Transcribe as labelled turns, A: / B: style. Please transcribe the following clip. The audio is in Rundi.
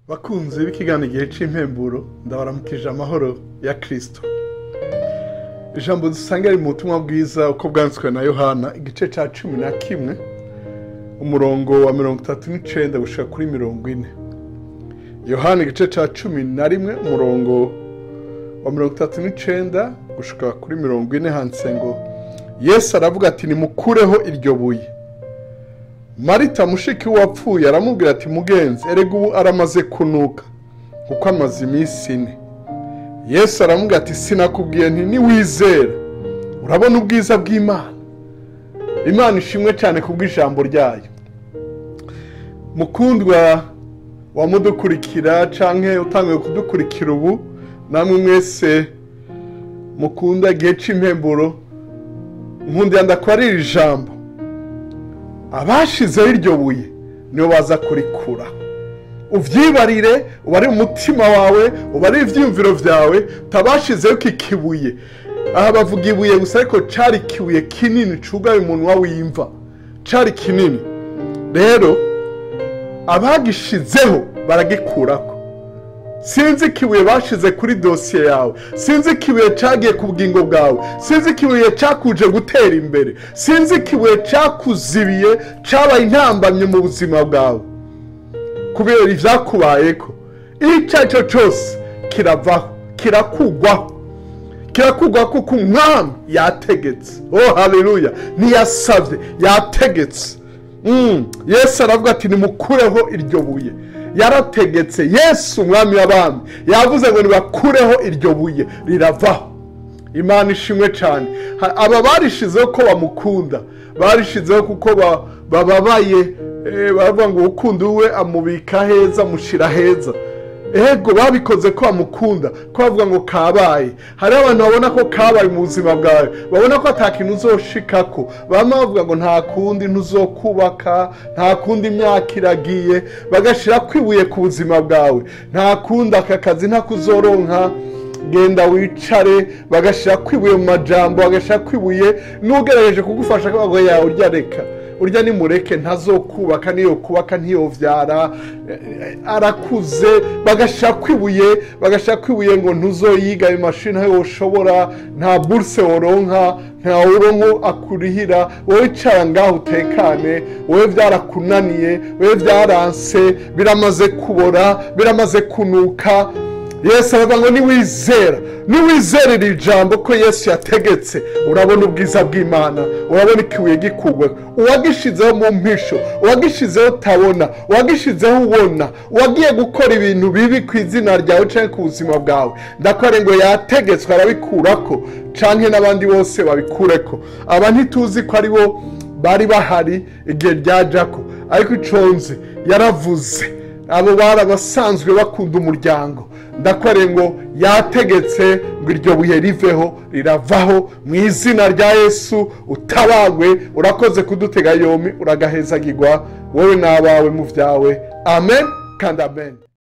A: Bakunzi b'ikiganiro Igihe c'Impemburo, ndabaramukije amahoro ya Kristo. Ijambo dusanga riri mu butumwa bwiza uko bwanditswe na Yohana, igice ca 11, umurongo wa 39 gushika kuri 40. Yohana igice ca 11, umurongo wa 39 gushika kuri 40, handitse ngo: Yesu aravuga ati: nimukureho iryo buye. Marita mushiki wapfuye aramubwira ati: mugenzi, erega ubu aramaze kunuka kuko amaze iminsi 4. Yesu aramubwira ati: sinakubwiye nti niwizera urabona ubwiza bw'Imana. Imana ishimwe cyane kubw'ijambo ryayo. Mukundwa wa mudukurikira canke utanguye kudukurikira ubu, namwe mwese mukunda Igihe c'Impemburo, nkundira ndakwarira ijambo. Abashizeho iryo buye nibo baza kurikura. Uvyibarire, ubari umutima wawe, ubari ivyiyumviro vyawe, tabashizeho kikibuye. Aha bavuga ibuye gusa, ariko cari kibuye kinini cugaye umunwa w'imva, cari kinini. Rero abagishizeho baragikurako. Sinzi ikibuye bashize kuri dosiye yawe, sinzi ikibuye cagiye ku bugingo bwawe, sinzi ikibuye cakuje gutera imbere, sinzi ikibuye cakuzibiye, cabaye intambamye mu buzima bwawe kubera ivyakubayeko. Ico arico cose kiravaho, kirakugwaho, kirakugwa kuko umwami yategetse. Oh haleluya! Ntiyasavye, yategetse. Yesu aravuga ati: nimukureho iryo buye. Yarategetse. Yesu umwami w'abami yavuze ngo nibakureho iryo buye, riravaho. Imana ishimwe cyane. Aba barishizeho ko bamukunda, barishizeho kuko bababaye, baravuga ngo ukunda uwe amubika heza, amushira heza. Ego babikoze ko bamukunda, ko bavuga ngo kabaye. Hari abantu babona ko kabaye mu buzima bwawe, babona ko atakintu uzoshikako, bama bavuga ngo nta kundi ntuzokubaka, nta kundi imyaka iragiye, bagashira kwibuye ku buzima bwawe, nta kundi aka kazi ntakuzoronka, genda wicare, bagashira kwibuye mu majambo, bagashira kwibuye n'ugerageje kugufasha ko yawe urya reka, urya nimureke ntazokubaka, niyo kubaka ntiyovyara, arakuze, bagashira kwibuye, bagashira kwibuye ngo ntuzoyiga ayo mashini ayo ushobora, nta bourse woronka, nta uronko akurihira, wowe icara ngaho utekane, wowe vyarakunaniye, wowe vyaranse, biramaze kubora, biramaze kunuka. Yesu aravuga ngo niwizera, niwizera iri jambo ko Yesu yategetse, urabona ubwiza bw'Imana, urabona ikibuye gikugwe. Uwagishizeho mu mpisho, uwagishizeho utabona, uwagishizeho ubona, uwagiye gukora ibintu bibi ku izina ryawe canke ku buzima bwawe, ndakware ngo yategetswe arabikurako, canke n'abandi bose babikureko. Aba ntituzi ko ari bo bari bahari igihe ryajako, ariko iconze yaravuze. Abo bari abasanzwe bakunda umuryango, ndakware ngo yategetse ngo iryo buye riveho, riravaho mu izina rya Yesu. Utabagwe, urakoze kudutega yomi, uragahezagirwa wowe n'abawe mu vyawe. Amen kandi amen.